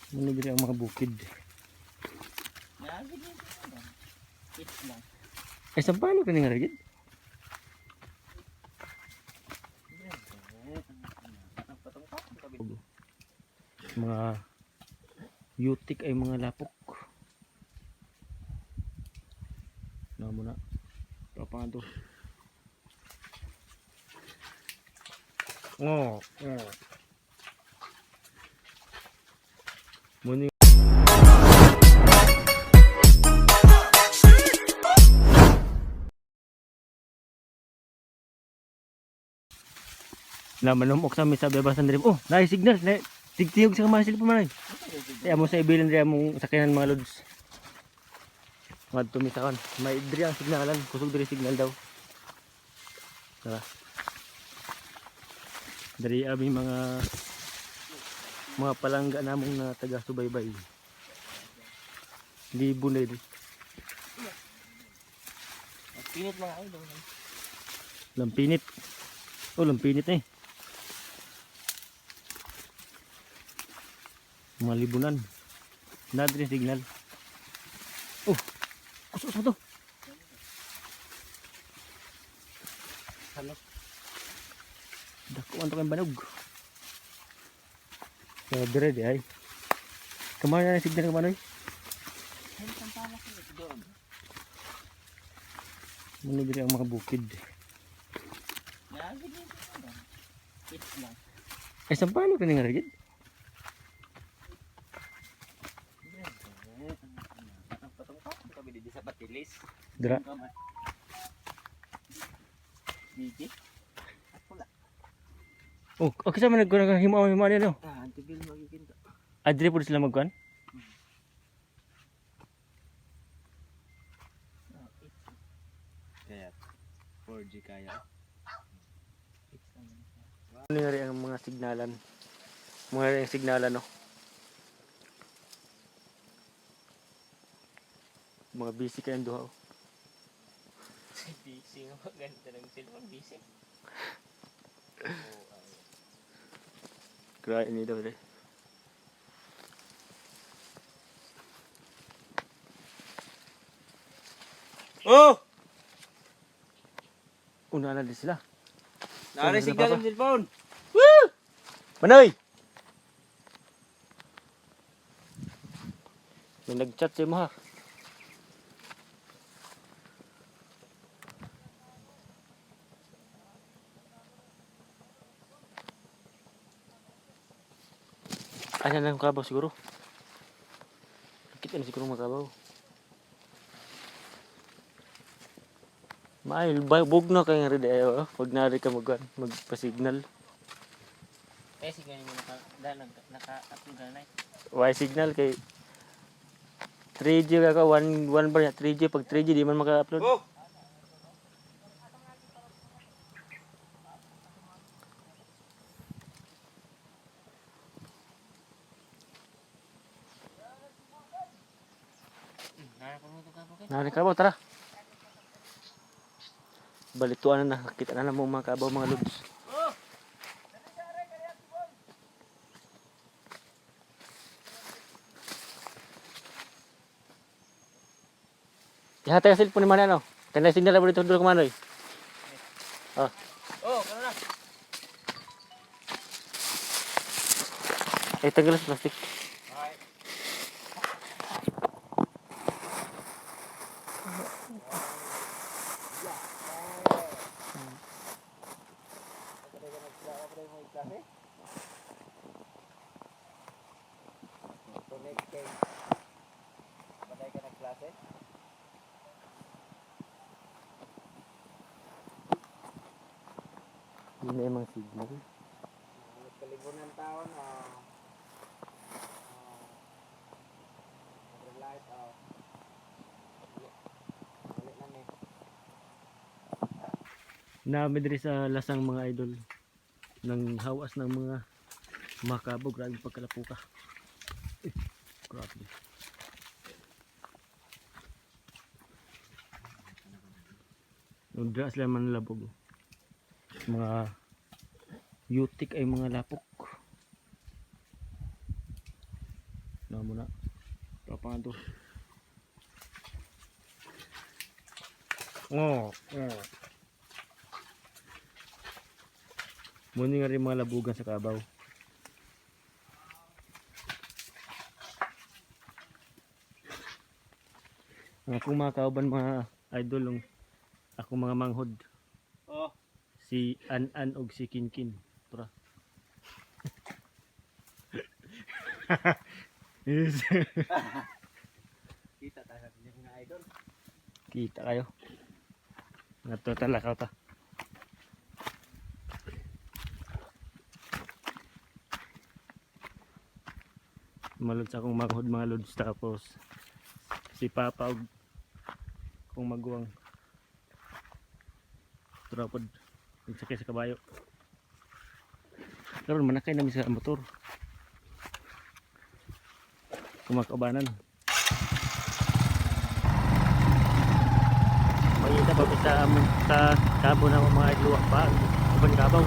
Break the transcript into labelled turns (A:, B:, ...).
A: Muna diri ang mga bukid.
B: Naagid niya sa ano. It's lang.
A: Ay, sampalo ka nga rigid. Mga yutik ay mga lapok. Na muna. Paano to? Oh, oh. Muna na manumok sa mi sa bebasan diri. Oh, naay signal. Na tigtiyog sa kamasil pa man. Ay amo sa ibilin diri among sakyanan, mga lods. Ngadto mi sa kan. May diri ang signalan, kusog diri signal daw. Tara. Diri abi mga palangga namong na taga subaybay. Libo na diri.
B: Pinit mga idol.
A: Lampinit. Oh, lampinit eh. Mga libunan. Nadri signal. Oh, kusog sa to.
B: Ano?
A: Dako ang to kayong banog. So, dire di ay. Kamano na signal kamanoy?
B: Ano sampala ko doon?
A: Muna diri ang mga bukid.
B: Naagid niya sa ano. It's lang.
A: Ay, sampalo ka nga rigid.
B: Patong kami dito sa Batilis.
A: Dira.
B: Gigi. At pula.
A: Oh, okay sa man nagkuhan himo himo ano no.
B: Ah, antibil magiging to.
A: Adri po sila magkuhan.
B: Ah, it's
C: Kaya 4G kaya.
B: It's lang.
A: Ano nga rin ang mga signalan? Mga rin ang signalan, no? Mga busy kayong duha, oh.
B: Busy nga maganda ng cellphone, busy.
A: Grabe ni daw, eh.
C: Oh!
A: Una na din sila.
C: Naari signal ang cellphone.
A: Manoy! May nag-chat sa'yo mo, ha? Ano na ang kabaw siguro? Kita na siguro mga kabaw. Maay, bug na kayo nga rin eh, oh. Pag nari ka mag, magpa-signal.
B: Eh, sige mo naka, dahil naka-upload na na.
A: Why signal kay 3G ka ka 1 1 bar niya 3G, pag 3G di man maka-upload.
C: Oh!
B: Nara ko mo ito ka
A: Nari kabaw, tara. Balituan na nakita na mo mga kabaw, mga lods. Ihatay ang cellphone ni Manay, ano? Kaya signal na dito dulu kumanoy. Ah,
B: Oh, kano na?
A: Ay tanggal sa plastic.
C: Connect kay. Patay ka nagklase?
A: Hindi na yung mga signal.
C: Kalibunan taon ah. Light ah. Ulit na ni.
A: Nami diri sa lasang, mga idol, ng hawas ng mga makabog. Grabe pagkalapuka. Eh, grabe. Nagdra sila manlabog. Mga yutik ay mga lapok. Na muna. Pa nga to. Oh, oh. Muna nga rin mga labugan sa kabaw. Ang akong mga kauban, mga idol, ang akong mga manghod.
C: Oh.
A: Si An-An og si Kinkin. Tura. Yes.
C: Kita tayo sa mga idol.
A: Kita kayo. Nga total lakaw ta. Malod sa akong manghod, mga lods, tapos si Papa og akong maguwang. Tura pod. Nagsakay sa kabayo. Karon manakay namin sa motor. Kumakaubanan. Makita pa sa amon sa kabo na mga idol pa uban kabaw.